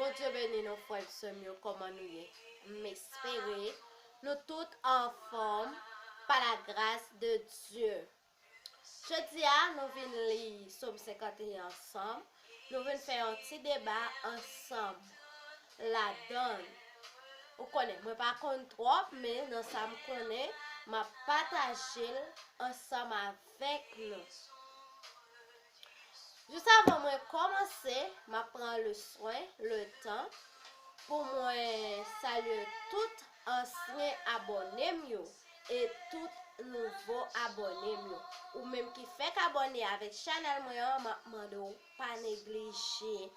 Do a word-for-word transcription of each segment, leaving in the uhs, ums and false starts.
Bondye beni nou, frè m, sè m yo, kòman nou ye? M espere nou tout anfòm, pa la gras de Dye. Jodi a, nou vin li Sòm senkanteyen ansanm. Nou vin fè yon ti deba ansanm ladan l. Ou konnen, mwen pa konn twòp, men nan sa m konnen, m ap pataje l ansanm avèk nou. Jis avan mwen kòmanse, m ap pran le swen, le tan, pou mwen salye tout ansyen abòne m yo e tout nouvo abòne m yo. Ou menm ki fèk abòne avèk chanèl mwen an, m ap mande w pa neglije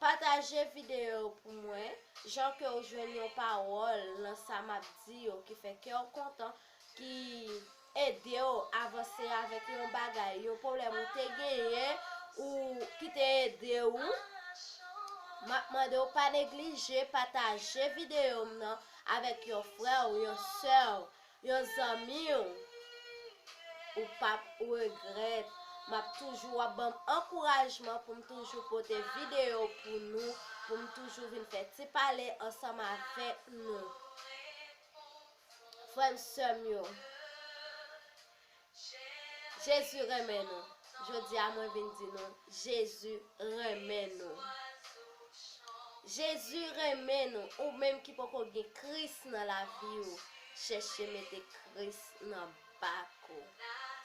pataje videyo pou mwen, jan ke w jwenn yon pawòl nan sa m ap di yo, ki fè kè w kontan, ki ede w avanse avèk yon bagay, yon pwoblèm ou te genyen, ou ki te ede w. M ap mande w pa neglije pataje videyo m nan avèk yon frè w, yon sè w, yon zanmi w. Ou p ap regrèt. M ap toujou, w ap ban m ankourajman pou m toujou pote videyo pou nou, pou m toujou vin fè ti pale ansanm avèk nou. Frè m, sè m yo, Jezi renmen nou. Jodi a, mwen vin di nou, Jezi renmen nou. Jezi renmen nou. Ou menm ki poko gen Kris nan lavi w, chèche mete Kris nan bak ou.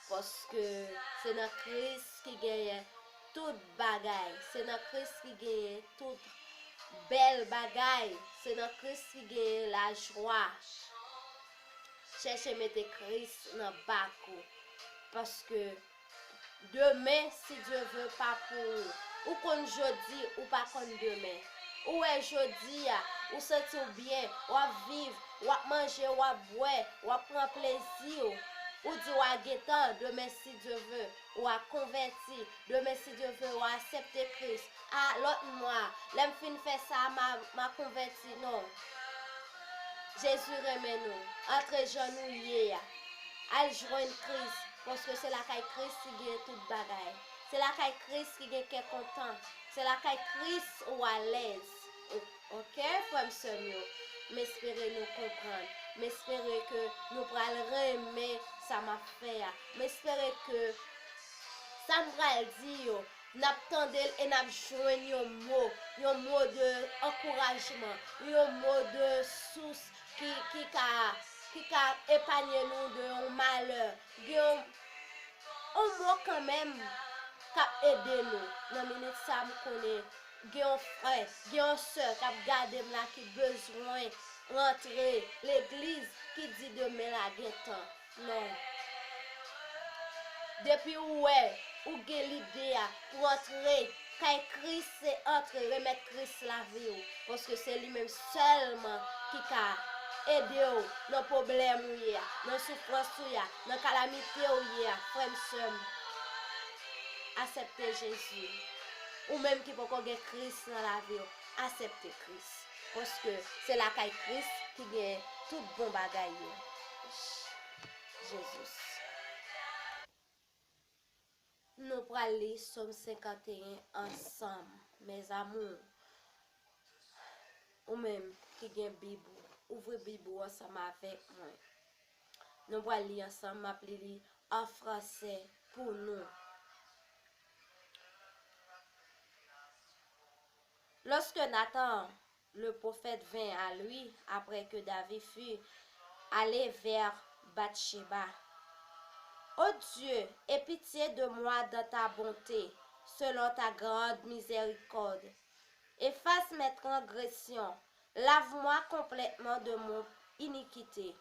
Paske se nan Kris ki genyen tout bagay. Se nan Kris ki genyen tout bèl bagay. Se nan Kris ki genyen lajwa. Chèche mete Kris nan bak ou. Paske demen, si Dye ve, pa pou ou. Ou konn jodi, ou pa konn demen. Ou wè jodi a, ou santi w byen, w ap viv, w ap manje, w ap bwè, w ap pran plezi w. Ou di w a gen tan, demen, si Dye ve, ou a konvèti. Demen, si Dye ve, ou a aksepte Kris. A, lòt mwa, lè m fin fè sa, m a, m a konvèti. Non. Jezi renmen nou. Antre jan nou ye a. Al jwenn Kris, paske se lakay Kris ki gen tout bagay. Se lakay Kris ki gen kè kontan. Se lakay Kris ou alèz. O-, oke, frè m, sè m yo? M espere nou konprann. M espere ke nou pral renmen sa m ap fè a. M espere ke sa m pral di yo, n ap tande l e n ap jwenn yon mo, yon mo de ankourajman, yon mo de sous ki, ki ka, ki ka epanye nou de yon malè. Gen yon, yon mo kanmenm k ap ede nou. Nan minit sa, m konnen gen yon frè, gen yon sè k ap gade m la ki bezwen rantre legliz, ki di demen la gen tan. Non. Depi ou wè, ou gen lide a pou antre kay Kris, se antre, remèt Kris lavi w, paske se li menm sèlman ki ka ede w nan pwoblèm ou ye a, nan soufrans ou ye a, nan kalamite ou ye a, frè m, sè m. Aksepte Jezi. Ou menm ki poko gen Kris nan lavi w, aksepte Kris. Paske se lakay Kris ki gen tout bon bagay yo. Jezi. Nou pral li Sòm senkanteyen ansanm, mes amours. Ou menm ki gen Bib ou, ouvri Bib ou ansanm avèk mwen. Nou pral li ansanm, m ap li li an fransè pou nou. Lorsque Nathan, le prophète, vint à lui après que David fut allé vers Bathsheba. Ô Dieu, aie pitié de moi dans ta bonté, selon ta grande miséricorde. Efface mes transgressions, lave-moi complètement de mon iniquité,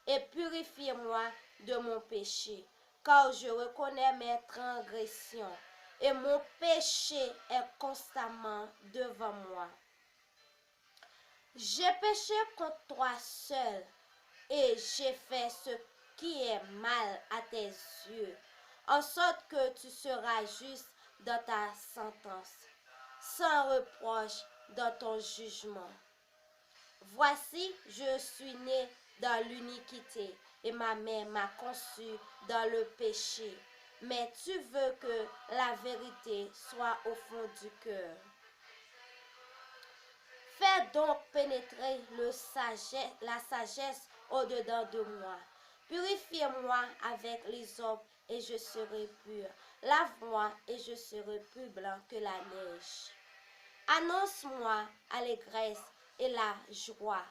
et purifie-moi de mon péché, car je reconnais mes transgressions, et mon péché est constamment devant moi. J'ai péché contre toi seul, et j'ai fait ce qui est mal à tes yeux, en sorte que tu seras juste dans ta sentence, sans reproche dans ton jugement. Voici, je suis né dans l'iniquité, et ma mère m'a conçu dans le péché. Mais tu veux que la vérité soit au fond du cœur. Donc pénétrez le sagesse, la sagesse au-dedans de moi. Purifiez-moi avec l'hysope et je serai pur. Lave-moi et je serai plus blanc que la neige. Annonce-moi l'allégresse et la joie,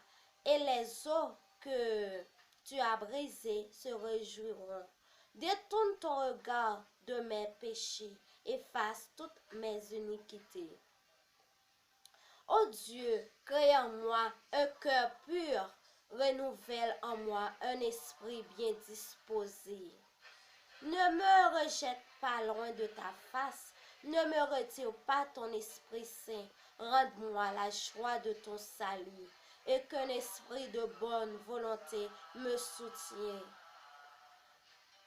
et les os que tu as brisés se réjouiront. Détourne ton regard de mes péchés, efface toutes mes iniquités. Ô Dieu, crée en moi un cœur pur, renouvelle en moi un esprit bien disposé. Ne me rejette pas loin de ta face, ne me retire pas ton Esprit Saint. Rends-moi la joie de ton salut, et qu'un esprit de bonne volonté me soutienne.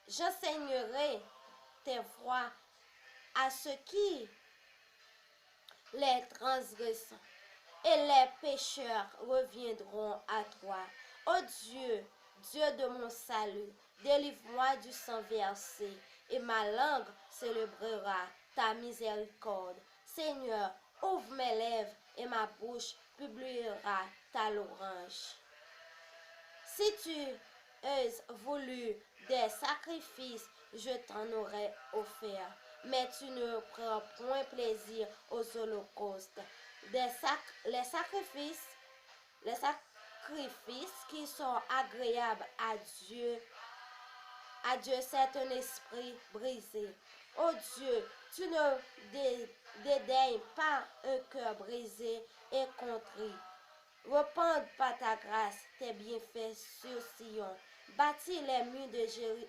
J'enseignerai tes voies à ceux qui les transgressants, et les pécheurs reviendront à toi. Ô Dieu, Dieu de mon salut, délivre-moi du sang versé, et ma langue célébrera ta miséricorde. Seigneur, ouvre mes lèvres, et ma bouche publiera ta louange. Si tu eusses voulu des sacrifices, je t'en aurais offert, mais tu ne prends point plaisir aux holocaustes. Des sac- les sacrifices, les sacrifices qui sont agréables à Dieu, à Dieu, c'est un esprit brisé. Ô Dieu, tu ne dé- dédaignes pas un cœur brisé et contrit. Répande par ta grâce tes bienfaits sur Sion. Bâtis les murs de, Jéru-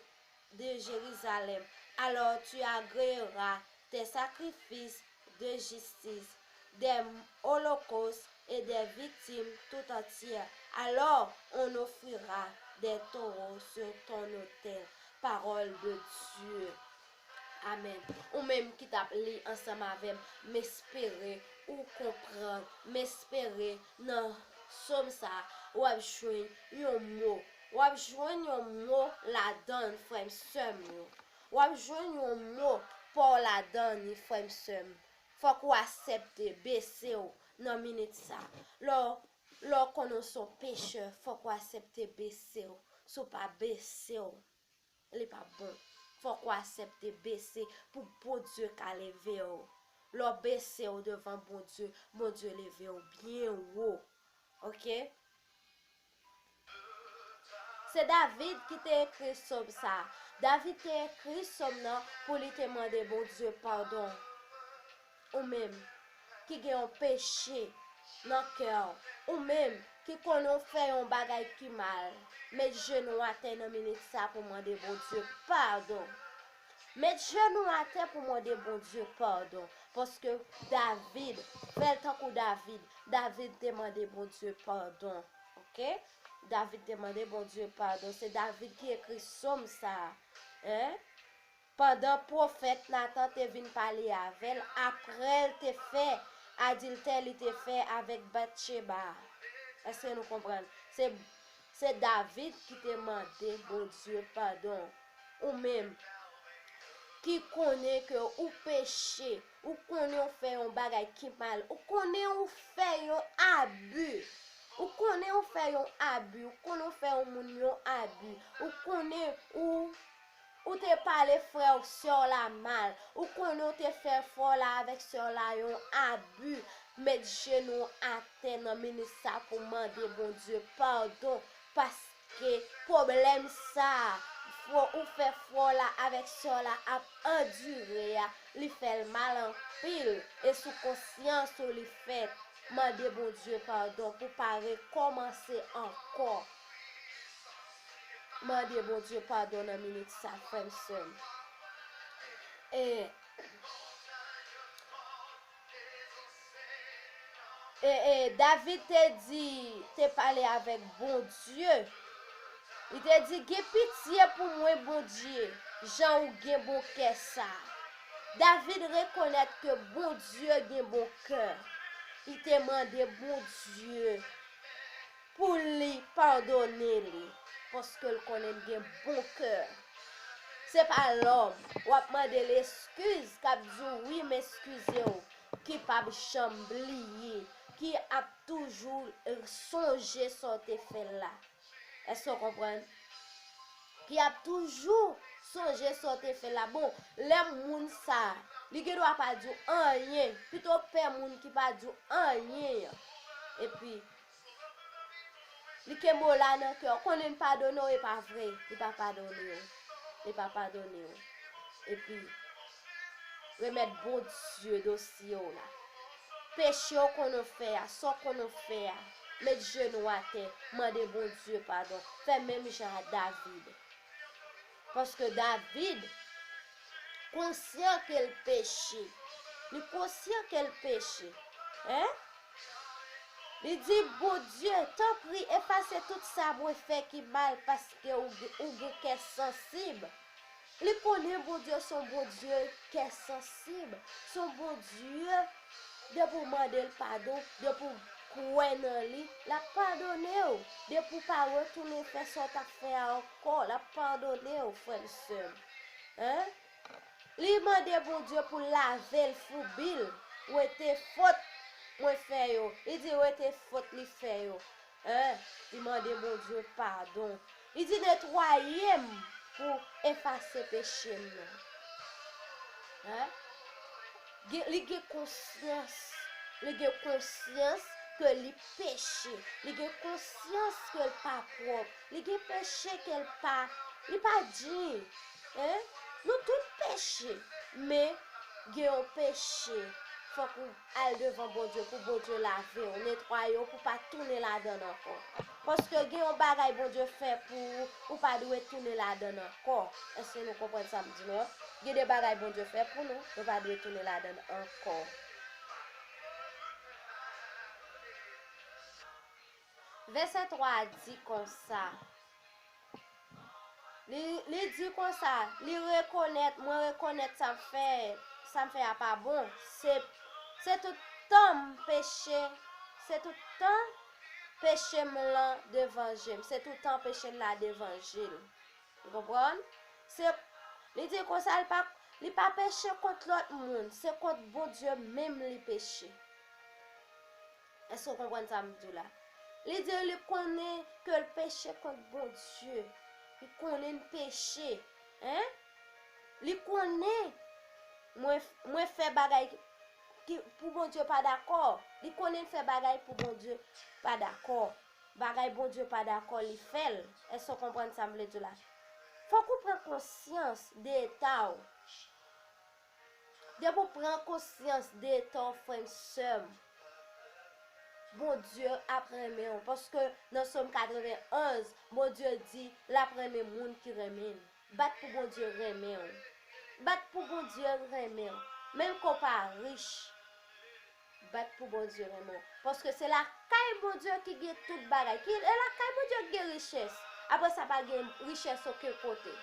de Jérusalem. Alors tu agréeras tes sacrifices de justice, des holocaustes et des victimes tout entières. Alors on offrira des taureaux sur ton autel. Parole de Dieu. Amèn. Ou menm ki t ap li ansanm avè m, m espere ou konprann. M espere nan sòm sa a, w ap jwenn yon mo. W ap jwenn yon mo ladan l, frè m, sè m yo. W ap jwenn yon mo pa w ladan li, frè m, sè m. Fòk ou aksepte bese w nan minit sa. Lè w, lè w konnen w se yon pechè, fòk ou aksepte bese w. Si w pa bese w, li p ap bon. Fòk ou aksepte bese pou Bondye ka leve w. Lè w bese w devan Bondye, Bondye leve w byen wo. Oke? Se David ki te ekri sòm sa a. David te ekri sòm nan pou li te mande Bondye padon. Ou menm ki gen yon peche nan kè w, ou menm ki konnen w fè yon bagay ki mal, met jenou w atè nan minit sa pou mande Bondye padon. Met jenou w atè pou mande Bondye padon, paske David, fè l tankou David, David te mande Bondye padon, oke? David te mande Bondye padon, se David ki ekri sòm sa a, en? Pandan pwofèt Natan te vin pale avè l, apre l te fè adiltè li te fè avèk Batcheba a. Èske nou konprann? Se, se David ki te mande Bondye padon. Ou menm ki konnen ke ou peche, ou konnen ou fè yon bagay ki mal, ou konnen ou fè yon abi, ou konnen ou fè yon abi, ou konnen ou fè yon moun yon abi, ou konnen ou, ou te pale frè w, sè w la mal, ou konnen ou te fè frè w la avèk sè w la yon abi, met jenou w atè nan minit sa pou mande Bondye padon, paske pwoblèm sa a, fò ou fè frè w la avèk sè w la ap andire a, li fè l mal anpil, e sou konsyans ou li fèt. Mande Bondye padon pou pa rekòmanse ankò. Mande Bondye padon nan minit sa, frè m, sè m. E, e, e David te di, te pale avèk Bondye. Li te di, "Gen pitye pou mwen, Bondye, jan ou gen bon kè sa a." David rekonèt ke Bondye gen bon kè. Li te mande Bondye pou li padone li, paske l konnen l gen bon kè. Se pa lòm w ap mande l eskiz k ap di w, "Wi, m eskize w," ki p ap janm bliye, ki ap toujou sonje sa w te fè l la. Èske w konprann? Ki ap toujou sonje sa w te fè l la. Bon, lè moun sa a, li gendwa pa di w anyen, pito pè moun ki pa di w anyen an. Epi, li kenbe w la nan kè w, konnen l padone w, e pa vre, li pa padone w. Li pa padone w. Epi, remèt Bondye dosye w la. Peche w konn w fè a, sa w konn w fè a, met jenou atè, mande Bondye padon. Fè menm jan ak David. Paske David konsyan ke l peche. Li konsyan ke l peche. Hein? Li di, Bondye, tanpri, efase tout sa mwen fè ki mal, paske ou, ou gen kè sansib. Li konnen Bondye se yon Bondye kè sansib. Se yon Bondye, depi w mande l padon, depi w kwè nan li, l ap padone w. Depi w pa retounen fè sa w t ap fè a ankò, l ap padone w, frè m, sè m. Hein? Li mande Bondye pou l lave l, foubi l, wete fot mwen fè yo. Li di wete fot li fè yo. Hein? Li mande Bondye padon. Li di netwaye m pou efase peche m nan. Hein? Gen, li gen konsyans. Li gen konsyans ke li peche. Li gen konsyans ke l pa pwòp. Li gen peche ke l pa, li pa diy. Hein? Nou tout peche. Men gen yon peche, fòk ou al devan Bondye pou Bondye lave w, netwaye w pou pa tounen ladan l ankò. Paske gen yon bagay Bondye fè pou ou, ou pa dwe tounen ladan l ankò. Èske nou konprann sa m di nou an? Gen de bagay Bondye fè pou nou, nou pa dwe tounen ladan l ankò. Vèsè twa a di konsa. Li, li di konsa, li rekonèt, mwen rekonèt sa m fè, sa m fè a pa bon. Se, se tout tan m peche, se tout tan peche m lan devan je m. Se tout tan peche l la devan je l. Ou konprann? Se, li di konsa, li pa, li pa peche kont lòt moun, se kont Bondye menm li peche. Èske w konprann sa m di w la? Li di li konnen ke l peche kont Bondye. Li konnen l peche. Hein? Li konnen mwen, mwen fè bagay ki, ki pou Bondye pa dakò. Li konnen l fè bagay pou Bondye pa dakò. Bagay Bondye pa dakò, li fè l. Èske w konprann sa m vle di w la? Fòk ou pran konsyans de eta w. Depi w pran konsyans de eta w, frè m, sè m, Bondye ap renmen w. Paske nan Sòm katrevenn onz, Bondye di l ap renmen moun ki renmen l. Bat pou Bondye renmen w. Bat pou Bondye renmen w. Menm ke w pa rich, bat pou Bondye renmen w. Paske se lakay Bondye ki gen tout bagay. Ki, e lakay Bondye ki gen richès. Apre sa, pa gen richès okenn kote.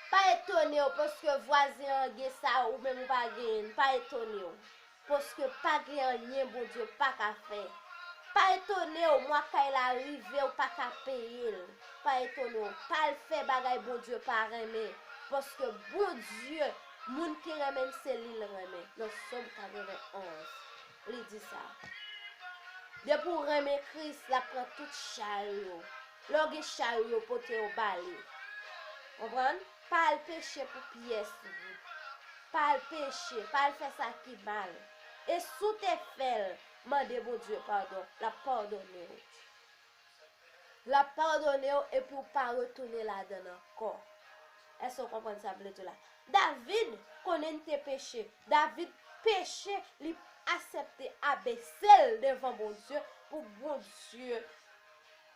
Pa etone w paske vwazen an gen sa, ou menm ou pa genyen l. Pa etone w. Paske pa gen anyen Bondye pa ka fè. Pa etone w, mwa kay la rive, ou pa ka peye l. Pa etone w, pa al fè bagay Bondye pa renmen. Paske Bondye, moun ki renmen l, se li l renmen. Nan Sòm katrevenn onz, li di sa. Depi w renmen Kris, l ap pran tout chay ou yo. Lè w gen chay ou yo, pote yo ba li. Konprann? Pa al peche pou pyès ou. Pa al peche, pa al fè sa ki mal. E si w te fè l, mande Bondye padon, l ap padone w. L ap padone w epi w pa retounen ladan l ankò. Èske w konprann sa m vle di w la? David konnen l te peche. David peche, li aksepte abese l devan Bondye pou Bondye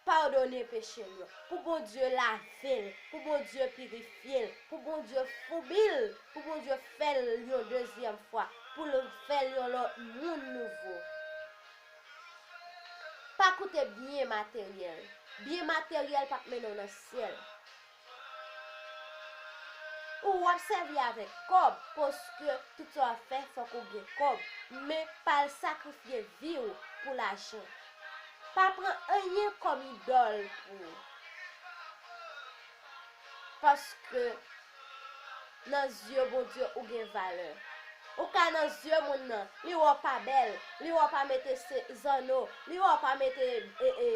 padone peche l yo, pou Bondye lave l, pou Bondye pirifye l, pou Bondye foubi l, pou Bondye fè l yon dezyèm fwa, pou l fè l yon lòt moun nouvo. Pa koute byen materyèl. Byen materyèl p ap mennen w nan syèl. Ou w ap sèvi avèk kòb, paske tout sa w ap fè, fòk ou gen kòb. Men pa al sakrifye vi w pou lajan. Pa pran anyen kòm idòl pou ou. Paske nan zye Bondye, ou gen valè. Ou ka nan zye moun nan, li wè w pa bèl, li wè w pa mete se, zanno, li wè w pa mete, e, e,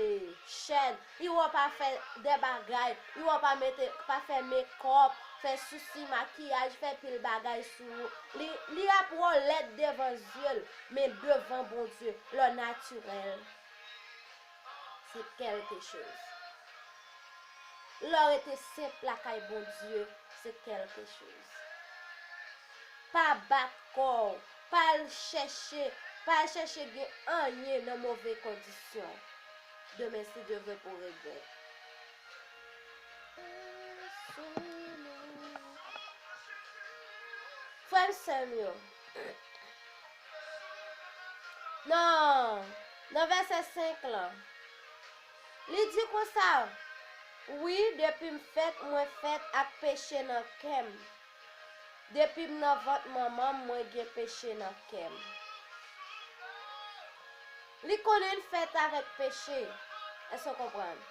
chèn, li wè w pa fè de bagay, li wè w pa mete, pa fè mekòp, fè sousi, makiyaj, fè pil bagay sou ou. Li, li ap wè w lèd devan zye l, men devan Bondye, lè w natirèl, se kèlke choz. Lè w rete senp lakay Bondye, se kèlke choz. Pa bat kò w, pa al chèche, pa al chèche gen anyen nan move kondisyon. Demen, si Dye vle, pou w regrèt. Frè m, sè m yo, nan, nan vèsè senk lan, li di konsa, wi, depi m fèt, mwen fèt ak peche nan kè m. Depi m nan vant manman m, mwen gen peche nan kè m. Li konnen l fèt avèk peche. Èske w konprann?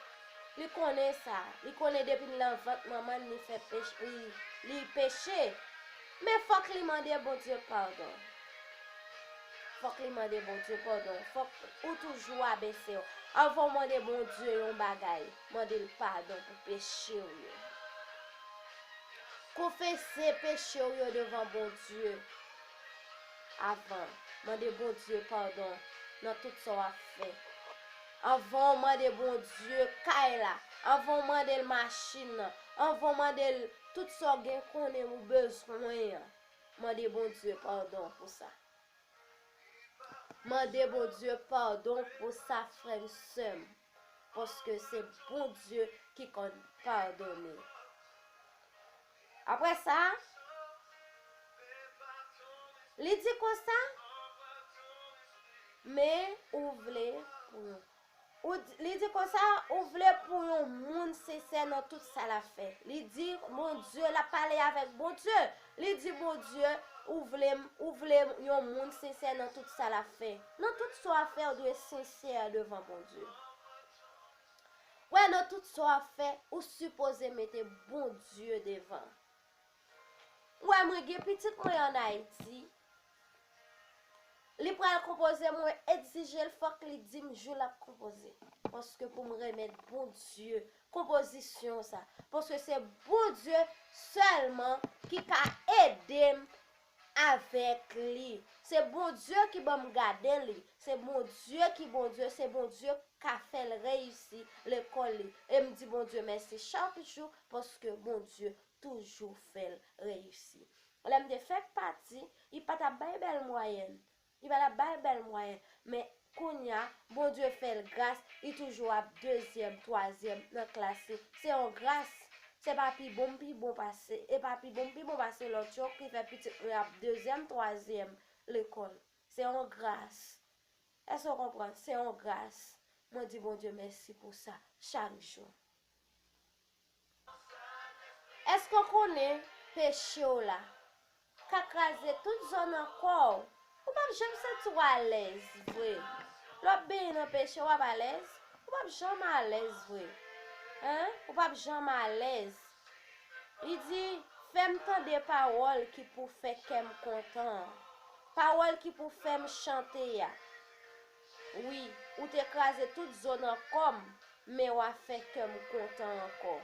Li konnen sa. Li konnen depi l nan vant manman l, li fè peche, li, li peche. Men fòk li mande Bondye padon. Fòk li mande Bondye padon. Fòk ou toujou abese w. Anvan w mande Bondye yon bagay, mande l padon pou peche w yo. Konfese peche w yo devan Bondye. Avan, mande Bondye padon nan tout sa w ap fè. Anvan w mande Bondye kay la, anvan w mande l machin nan, anvan w mande l tout sa w gen konnen ou bezwen an, mande Bondye padon pou sa. Mande Bondye padon pou sa, frè m, sè m, paske se Bondye ki konn padone. Apre sa, li di konsa, men ou vle pou yon Ou di, li di konsa, ou vle pou yon moun sensè nan tout sa l ap fè. Li di Bondye, l ap pale avèk Bondye. Li di Bondye, ou vle, ou vle yon moun sensè nan tout sa l ap fè. Nan tout sa w ap fè, ou dwe sensè devan Bondye. Wè, nan tout sa w ap fè, ou sipoze mete Bondye devan. Ou wè, mwen gen pitit mwen ann Ayiti. Li pral konpoze, mwen egzije l, fòk li di m jou l ap konpoze. Paske pou m remèt Bondye konpozisyon sa. Paske se Bondye sèlman ki ka ede m avèk li. Se Bondye ki ban m gade li. Se Bondye ki Bondye, se Bondye k ka fè l reyisi lekòl li. E m di Bondye mèsi chak jou, paske Bondye toujou fè l reyisi. Lè m te fèk pati, li pa t ap bay bèl mwayèn. Li pa t ap bay bèl mwayèn. Men kounye a, Bondye fè l gras, li toujou ap dezyèm, twazyèm nan klas li. Se yon gras. Se pa pi bon m pi bon pase, e pa pi bon m pi bon pase lòt yo ki fè pitit mwen ap dezyèm, twazyèm lekòl. Se yon gras. Èske w konprann? Se yon gras. Mwen di Bondye mèsi pou sa chak jou. Èske w konnen peche w la ka kraze tout zòn nan kò w? Ou p ap janm santi w alèz vre. Lè w ap benyen nan peche, w ap alèz? Ou p ap janm alèz vre. Hein? Ou p ap janm alèz. Li di, fè m tande pawòl ki pou fè kè m kontan an. Pawòl ki pou fè m chante a. Wi, ou te kraze tout zo nan kò m, men w a fè kè m kontan ankò.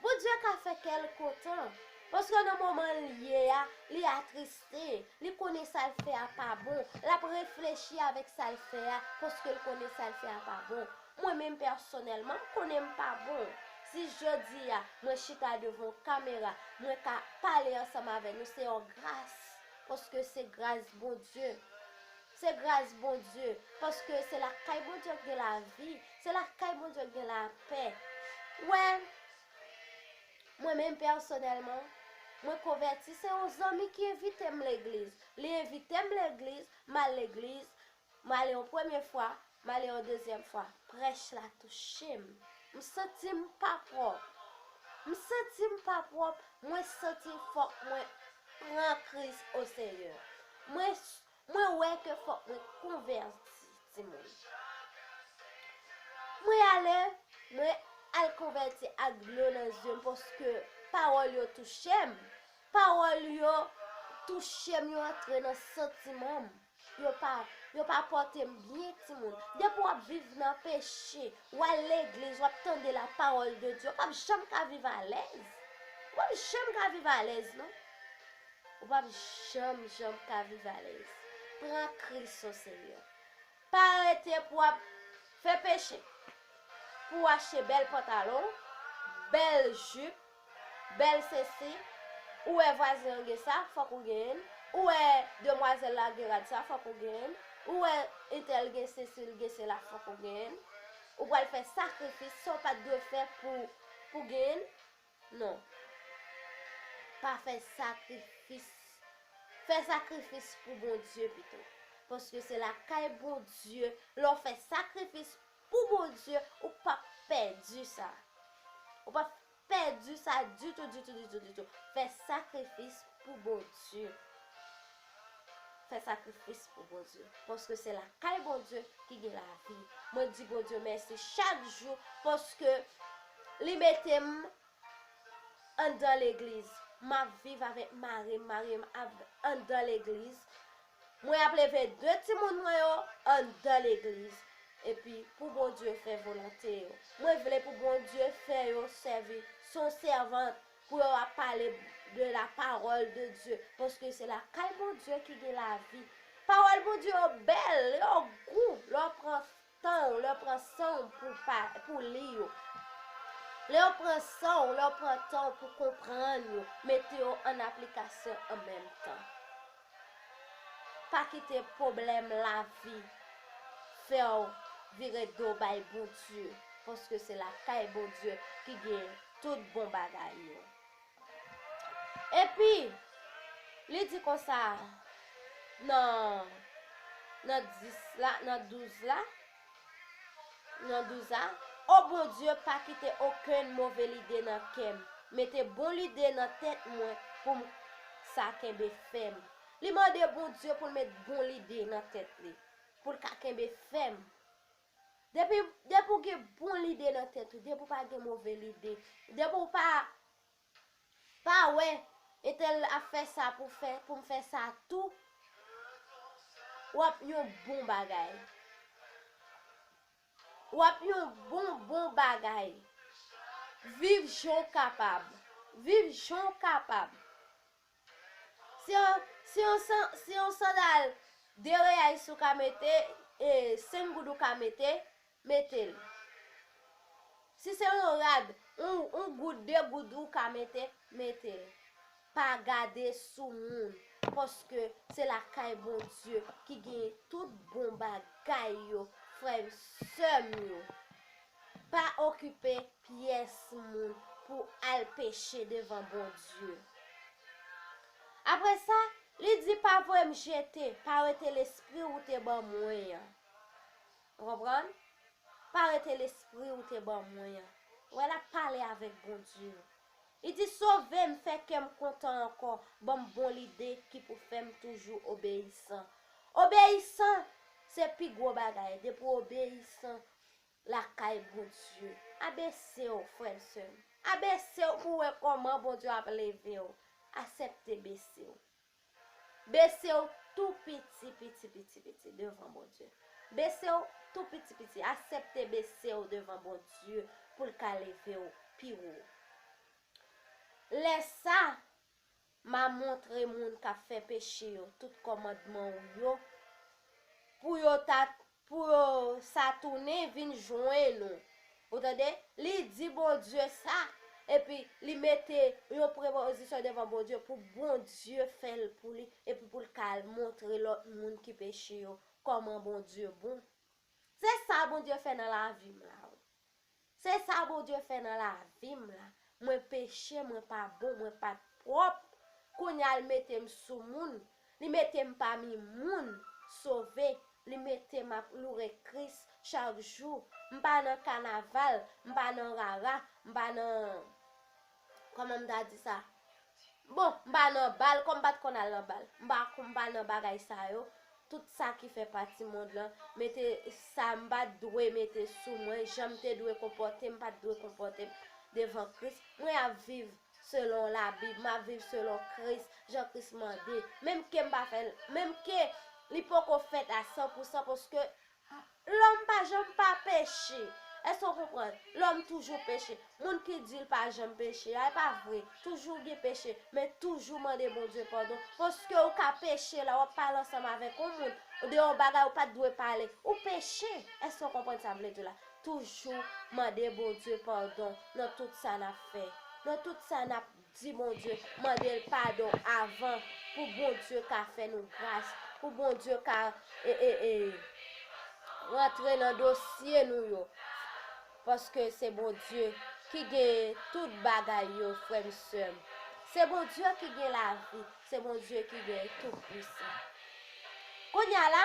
Bondye ka fè kè l kontan, paske nan moman l ye a, li atriste, li konnen sa l fè a pa bon, l ap reflechi avèk sa l fè a, paske l konnen sa l fè a pa bon. Mwen menm pèsonèlman, m konnen m pa bon. Si jodi a, mwen chita devan yon kamera, mwen ka pale ansanm avè nou, se yon gras, paske se gras Bondye. Se gras Bondye, paske se lakay Bondye k gen lavi, se lakay Bondye k gen lapè. Wè, mwen menm pèsonèlman, mwen konvèti, se yon zanmi ki envite m legliz. Li envite m legliz, m al legliz, m ale yon premye fwa, m ale yon dezyèm fwa. Prèch la touche m. M santi m pa pwòp. M santi m pa pwòp. Mwen santi fòk mwen pran Kris oserye. Mwen, mwen wè ke fòk mwen konvèti, timoun. Mwen ale, mwen al konvèti ak dlo nan zye m, paske pawòl yo touche m. Pawòl yo touche m, yo antre nan santiman m. Yo pa, yo pa pote m byen, timoun. Depi w ap viv nan peche, w al legliz, w ap tande lapawòl de Dye, w p ap janm ka viv alèz. Ou p ap janm ka viv alèz, non. Ou p ap janm, janm ka viv alèz. Pran Kris o serye. Pa rete pou w ap fè peche, pou w achte bèl pantalon, bèl jip, bèl sesi. Ou wè vwazen an gen sa, fòk ou genyen l. Ou wè demwazèl la gen rad sa, fòk ou genyen l. Ou wè entèl gen sesi, l gen sela, fòk ou genyen l. Ou pral fè sakrifis, sa w pa t dwe fè pou, pou genyen l. Non. Pa fè sakrifis. Fè sakrifis pou Bondye pito. Paske se lakay Bondye. Lè w fè sakrifis pou Bondye, ou p ap pèdi sa. Ou p ap pèdi sa ditou, ditou, ditou, ditou. Fè sakrifis pou Bondye. Fè sakrifis pou Bondye. Paske se lakay Bondye ki gen lavi. Mwen di Bondye mèsi chak jou paske li mete m anndan legliz. M ap viv avèk mari m, mari m ap anndan legliz. Mwen ap leve de timoun mwen yo anndan legliz. Epi pou Bondye fè volonte yo. Mwen vle pou Bondye fè yo sèvi, se yon sèvant pou yo ap pale de la parole de Dieu, paske se lakay Bondye ki gen lavi. Pawòl Bondye yo bèl, yo gou, lè w pran tan w, lè w pran san w pou pa, pou li yo. Lè w pran san w, lè w pran tan w pou konprann yo, mete yo an aplikasyon an menm tan. Pa kite pwoblèm lavi fè w vire do bay Bondye, paske se lakay Bondye ki gen tout bon bagay yo. Epi, li di konsa, nan, nan dis la, nan douz la, nan douz la, O Bondye, pa kite okenn move lide nan kè m. Mete bon lide nan tèt mwen pou m sa kenbe fèm. Li mande Bondye pou l met bon lide nan tèt li, pou l ka kenbe fèm. Depi, depi w gen bon lide nan tèt ou, depi w pa gen move lide, depi w pa, pa wè entèl ap fè sa pou fè, pou m fè sa tou, w ap yon bon bagay. W ap yon bon, bon bagay. Viv jan w kapab. Viv jan w kapab. Si yon, si yon san-, si yon sandal de reyal si w ka mete, e, senk goud ou ka mete, mete l. Si se yon rad, yon, yon goud, de goud ou ka mete, mete l. Pa gade sou moun, paske se lakay Bondye ki gen tout bon bagay yo, frè m, sè m yo. Pa okipe pyès moun pou al peche devan Bondye. Apre sa, li di, pa voye m jete, pa rete lespri ou te ban mwen an. Ou konprann? Pa rete lespri ou te ban mwen an. Wè, l ap pale avèk Bondye. Li di, sove m, fè kè m kontan ankò, ban m bon lide ki pou fè m toujou obeyisan. Obeyisan, se pi gwo bagay. Depi w obeyisan lakay Bondye, abese w, frè m, sè m. Abese w pou w wè kòman Bondye ap leve w. Asèpte bese w. Bese w tou piti, piti, piti, piti devan Bondye. Bese w tou piti, piti. Asèpte bese w devan Bondye pou l ka leve w pi wo. Lè sa, m a montre moun k ap fè peche yo tout kòmandman w yo, pou yo ta pou yo sa tounen vin jwenn ou. Ou tande? Li di Bondye sa, epi li mete yon prepozisyon devan Bondye pou Bondye fè l pou li, epi pou l ka al montre lòt moun ki peche yo kòman Bondye bon. Se sa Bondye fè nan lavi m la, wi. Se sa Bondye fè nan lavi m la. Mwen peche, mwen pa bon, mwen pa t pwòp. Kounye a l mete m sou moun. Li mete m pami moun sove. Li mete m ap loure Kris chak jou. M pa nan kanaval, m pa nan rara, m pa nan, kòman m ta di sa? Bon, m pa nan bal, kòm m pa t konn al nan bal. M pa, m pa nan bagay sa yo. Tout sa ki fè pati mond lan, mete sa m pa t dwe mete sou mwen, jan m te dwe konpòte m, m pa t dwe konpòte m devan Kris. Mwen ap viv selon Labib, m ap viv selon Kris, jan Kris mande. Menm ke m pa fè l, menm ke li poko fèt a san pou san, paske lòm pa janm pa peche. Èske w konprann? Lòm toujou peche. Moun ki di l pa janm peche a, e pa vre. Toujou gen peche, men toujou mande Bondye padon. Paske ou ka peche la, w ap pale ansanm avèk yon moun, ou de yon bagay ou pa t dwe pale. Ou peche. Èske w konprann sa m vle di w la? Toujou mande Bondye padon nan tout sa n ap fè, nan tout sa n ap di Bondye, mande l padon avan, pou Bondye ka fè nou gras, pou Bondye ka, e, e, e, rantre nan dosye nou yo. Paske se Bondye ki gen tout bagay yo, frè m, sè m. Se Bondye ki gen lavi, se Bondye ki gen tout pwisan. Kounye a la,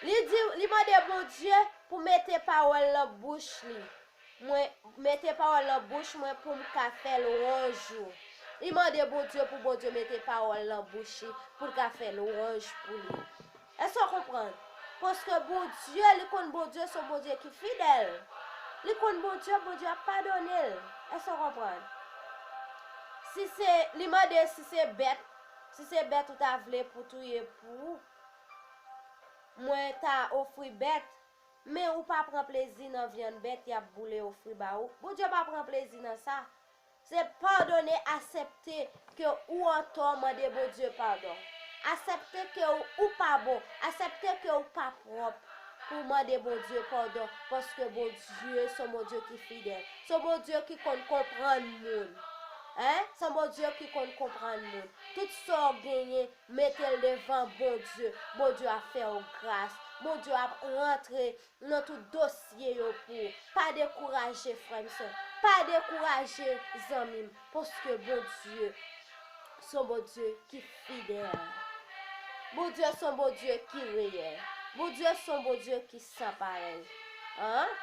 li di, li mande Bondye pou mete pawòl nan bouch li. Mwen, mete pawòl nan bouch mwen pou m ka fè lwanj ou. Li mande Bondye pou Bondye mete pawòl nan bouch li, pou l ka fè lwanj pou li. Èske w konprann? Paske Bondye, li konn Bondye, se yon Bondye ki fidèl. Li konn Bondye, Bondye ap padone l. Èske w konprann? Si se, li mande si se bèt, si se bèt ou ta vle pou touye pou ou, mwen ta ofri bèt, men ou pa pran plezi nan vyann bèt y ap boule ofri ba ou. Bondye pa pran plezi nan sa. Se padone, aksepte ke ou antò, mande Bondye padon. Aksepte ke ou, ou pa bon, aksepte ke ou pa pwòp pou mande Bondye padon, paske Bondye se yon Bondye ki fidèl. Se yon Bondye ki konn konprann moun. Hein? Se yon Bondye ki konn konprann moun. Tout sa w genyen, mete l devan Bondye. Bondye ap fè w gras. Bondye ap rantre nan tout dosye yo pou ou. Pa dekouraje, frè m, sè m. Pa dekouraje, zanmi m, paske Bondye se yon Bondye ki fidèl. Bondye se yon Bondye ki reyèl. Bondye se yon Bondye ki san parèy. Hein?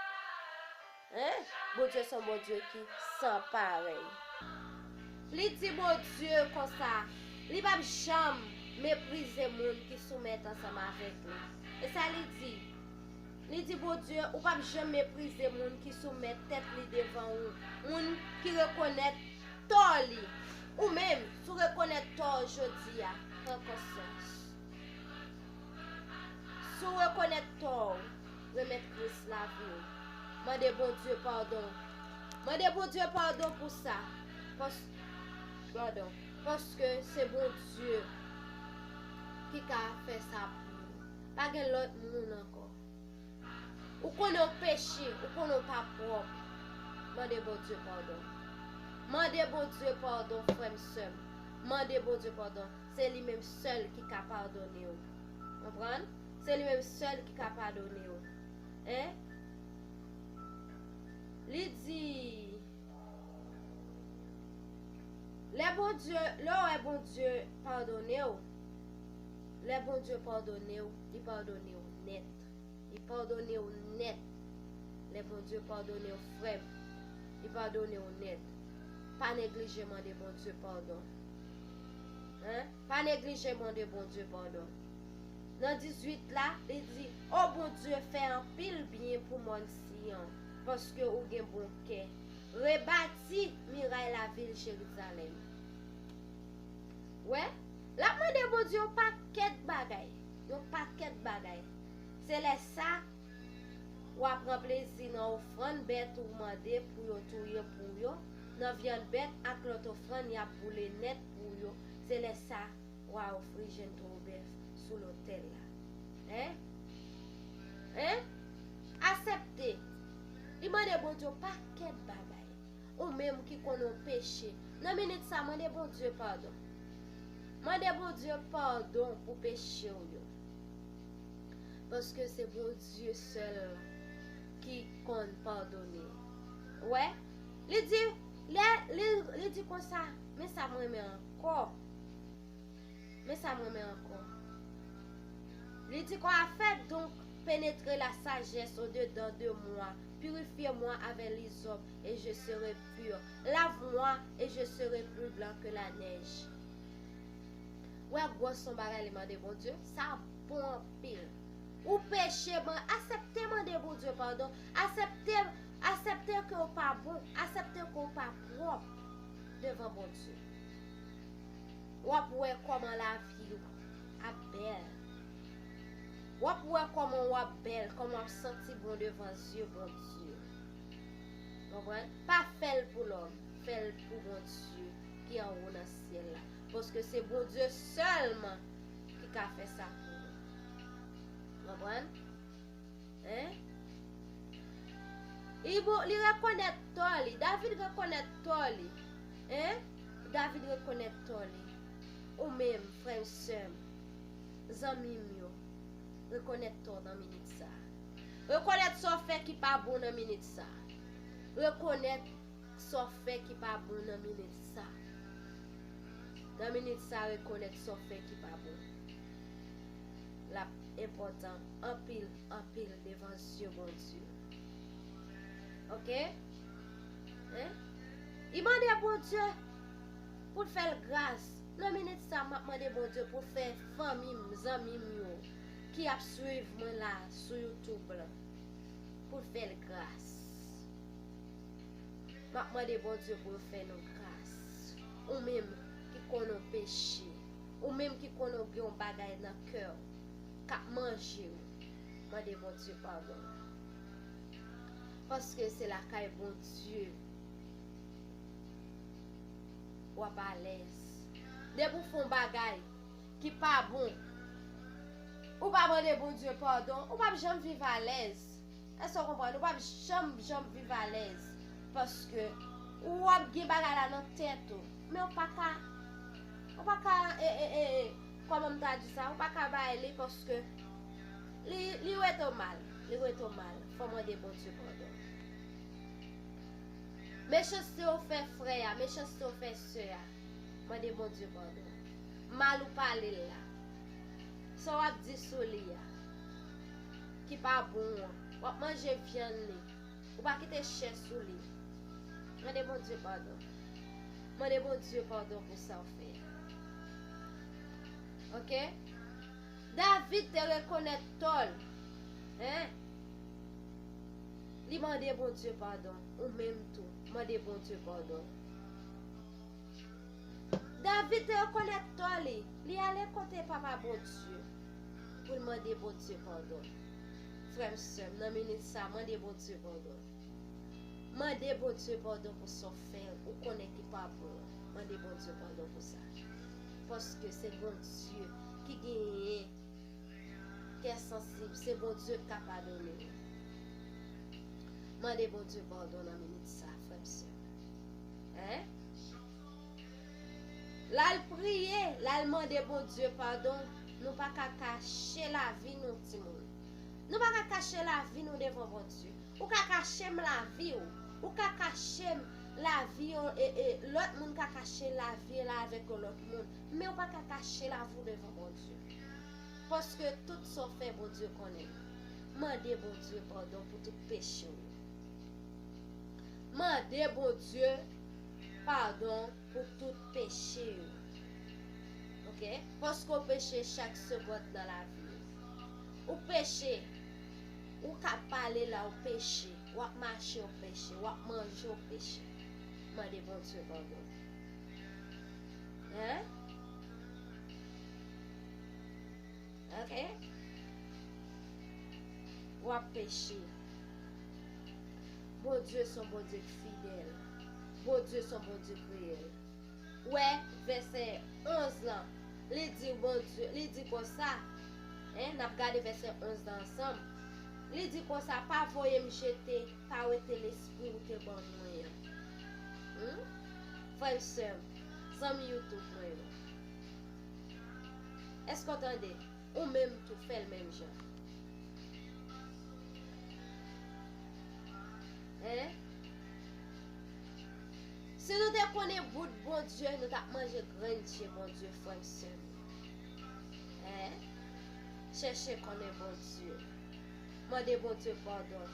Hein? Bondye se yon Bondye ki san parèy. Li di Bondye konsa, li p ap janm meprize moun ki soumèt ansanm avèk li. E sa li di? Li di Bondye, ou p ap janm meprize moun ki soumèt tèt li devan ou, moun ki rekonèt tò li. Ou menm, si w rekonèt tò w jodi a, pran konsyans. Si w rekonèt tò w, remèt Kris lavi w. Mande Bondye padon. Mande Bondye padon pou sa. Pas-, padon. Paske se Bondye ki ka fè sa pou ou. Pa gen lòt moun ankò. Ou konnen w peche, ou konnen w pa pwòp. Mande Bondye padon. Mande Bondye padon, frè m, sè m. Mande Bondye padon. Se li menm sèl ki ka padone w. Konprann? Se li menm sèl ki ka padone w. Hein? Li di, lè Bondye, lè w wè Bondye padone w, lè Bondye padone w, li padone w nèt. Li padone w nèt. Lè Bondye padone w, frè m, li padone w nèt. Pa neglije mande Bondye padon. Hein? Pa neglije mande Bondye padon. Nan dizuit la, li di, o Bondye, fè anpil byen pou mòn Siyon, paske ou gen bon kè. Rebati miray lavil Jerizalèm. Wè, l ap mande Bondye yon pakèt bagay. Yon pakèt bagay. Se lè sa, w a pran plezi nan ofrann bèt ou mande pou yo touye pou yo, nan vyann bèt ak lòt ofrann y ap boule nèt pou yo. Se lè sa, w a ofri jenn twouwo bèf sou lotèl la. Hein? Hein? Aksepte. Li mande Bondye yon pakèt bagay. Ou menm ki konnen w peche, nan minit sa, mande Bondye padon. Mande Bondye padon pou peche w yo. Paske se Bondye sèl ki konn padone. Wè, li di, lè, li, li di konsa, men sa m renmen ankò. Men sa m renmen ankò. Li di, qu'on a fait donc pénétrer la sagesse au-dedans de moi. Purifiez-moi avec l'hysope et je serai pur. Lave-moi et je serai plus blanc que la neige. Wè, gwòs yon bagay li mande Bondye, sa bon anpil. Ou peche, man, aksepte mande Bondye padon. Aksepte, aksepte ke w pa bon. Aksepte ke w pa pwòp devan Bondye. W ap wè kòman lavi w ap bèl. W ap wè kòman w ap bèl, kòman w ap santi bon devan zye Bondye. Konprann? Pa fè l pou lòm, fè l pou Bondye ki anwo nan syèl la. Paske se Bondye sèlman ki ka fè sa pou ou. Konprann? Hein? Li bon, li rekonèt tò li. David rekonèt tò li. Hein? David rekonèt tò li. Ou menm, frè m, sè m, zanmi m yo, rekonèt tò w nan minit sa a. Rekonèt sa w fè ki pa bon nan minit sa a. Rekonèt sa w fè ki pa bon nan minit sa. Nan minit sa, rekonèt sa w fè ki pa bon. L ap enpòtan anpil, anpil devan zye Bondye. Oke? Hein? Li mande Bondye pou l fè l gras. Nan minit sa, m ap mande Bondye pou l fè fanmi m, zanmi m yo ki ap swiv mwen la sou YouTube la, pou l fè l gras. M ap mande Bondye pou l fè nou gras. Ou menm ki konnen w peche, ou menm ki konnen w gen yon bagay nan kè w k ap manje w, mande Bondye padon. Paske se lakay Bondye w ap alèz. Depi w fè yon bagay ki pa bon, ou pa mande Bondye padon, ou p ap janm viv alèz. Èske w konprann? Ou p ap janm, janm viv alèz. Paske ou ap gen bagay la nan tèt ou. Men ou pa ka, ou pa ka, e, e, e, e, kòman m ta di sa? Ou pa ka bay li paske li, li rete w mal. Li rete w mal. Fò w mande Bondye padon. Mechanste w fè frè a, mechanste w fè sè a, mande Bondye padon. Mal ou pale l la, sa w ap di sou li a, ki pa bon an, w ap manje vyann li, ou pa kite chè sou li, mande Bondye padon. Mande Bondye padon pou sa w fè. Oke? David te rekonèt tò l. Hein? Li mande Bondye padon. Ou menm tou, mande Bondye padon. David te rekonèt tò li. Li ale kote Papa Bondye pou l mande Bondye padon. Frè m, sè m, nan minit sa, mande Bondye padon. Mande Bondye padon pou sa w fè, ou konnen ki pa bon an. Mande Bondye padon pou sa. Paske se Bondye ki genyen kè sansib, se Bondye k ka padone w. Mande Bondye padon nan minit sa, frè m, sè m. Hein? L al priye, l al mande Bondye padon. Nou pa ka kache lavi nou, timoun. Nou pa ka kache lavi nou devan Bondye. Ou ka kache m lavi w. Ou ka kache m lavi w, e, e, lòt moun ka kache lavi l avèk yon lòt moun. Men ou pa ka kache lavi w devan Bondye. Paske tout sa w fè, Bondye konnen. Mande Bondye padon pou tout peche w yo. Mande Bondye padon pou tout peche yo. Oke? Paske w peche chak segonn nan lavi w. Ou peche. Ou ka pale la, ou peche. W ap mache, ou peche. W ap manje, ou peche. Mande Bondye padon. Hein? Oke? W ap peche. Bondye se yon Bondye ki fidèl. Bondye se yon Bondye ki reyèl. Wè vèsè onz lan. Li di Bondye, li di konsa, en, n ap gade vèsè onz lan ansanm. Li di konsa, pa voye m jete, pa wete lespri w te ban mwen an. Hmm? Frè m, sè m, zanmi YouTube mwen yo. Èske w tande? Ou menm tou fè l menm jan. Hein? Si nou te konnen bout Bondye, nou t ap manje grenn je Bondye, frè m, sè m. Hein? Chèche konnen Bondye. Mande Bondye padon.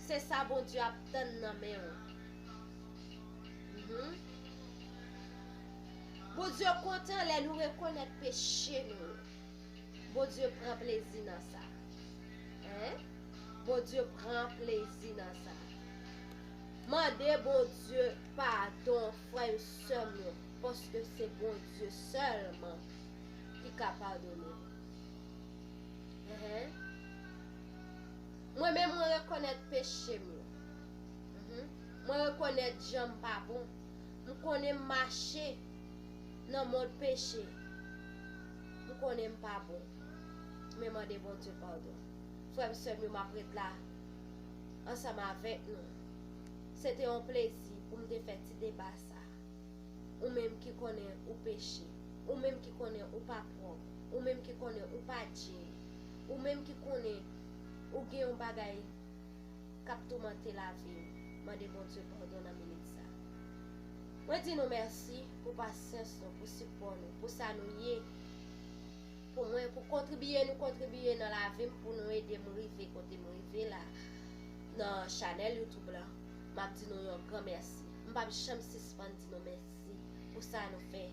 Se sa Bondye ap tann nan men w. Mhm. Bondye kontan lè nou rekonèt peche nou yo. Bondye pran plezi nan sa. Hein? Bondye pran plezi nan sa. Mande Bondye padon, frè m, sè m yo, paske se Bondye sèlman ki ka padone. Hein? Mwen menm, mwen rekonèt peche m yo. Mhm. Mwen rekonèt jan m pa bon. M konnen m mache nan mond peche. M konnen m pa bon. Men mande Bondye padon. Frè m, sè m yo, m ap ret la ansanm avèk nou. Se te yon plezi pou m te fè ti deba sa. Ou menm ki konnen ou peche, ou menm ki konnen ou pa pwòp, ou menm ki konnen ou pa djeny, ou menm ki konnen ou gen yon bagay k ap toumante lavi w, mande Bondye padon nan minit sa. Mwen di nou mèsi pou pasyans nou, pou sipò nou, pou sa nou ye pou mwen, pou kontribiye nou kontribiye nan lavi m, pou nou ede m rive kote m rive la, nan chanèl YouTube la. M ap di nou yon gran mèsi. M p ap janm sispann di nou mèsi pou sa nou fè,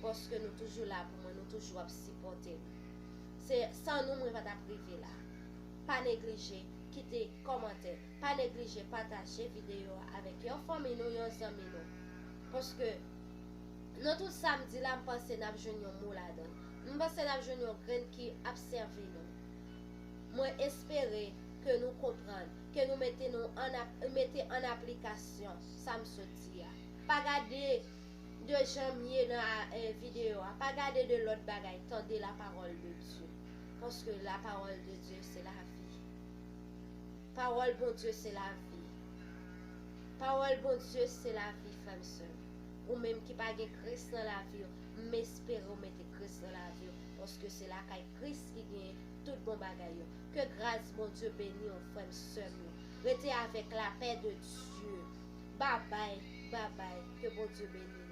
paske nou toujou la pou mwen, nou toujou ap sipòte m. Se san nou, mwen pa t ap rive la. Pa neglije kite kòmantè, pa neglije pataje videyo a avèk yon fanmi nou, yon zanmi nou. Paske nan tout sa m di la, m panse n ap jwenn yon mo ladan l. M panse n ap jwenn yon grenn ki ap sèvi nou. Mwen espere ke nou konprann, ke nou mete nou an ap-, mete an aplikasyon sa m sot di a. Pa gade de jan m ye nan, eh, videyo a. Pa gade de lòt bagay. Tande la parole de Dieu. Paske la parole de Dieu, se lavi. Pawòl Bondye se lavi. Pawòl Bondye se lavi, frè m, sè m. Ou menm ki pa gen Kris nan lavi w, m espere w mete Kris nan lavi w, paske se lakay Kris ki gen tout bon bagay yo. Ke gras Bondye beni w, frè m, sè m yo. Rete avèk lapè de Dye. Babay, babay, ke Bondye beni w.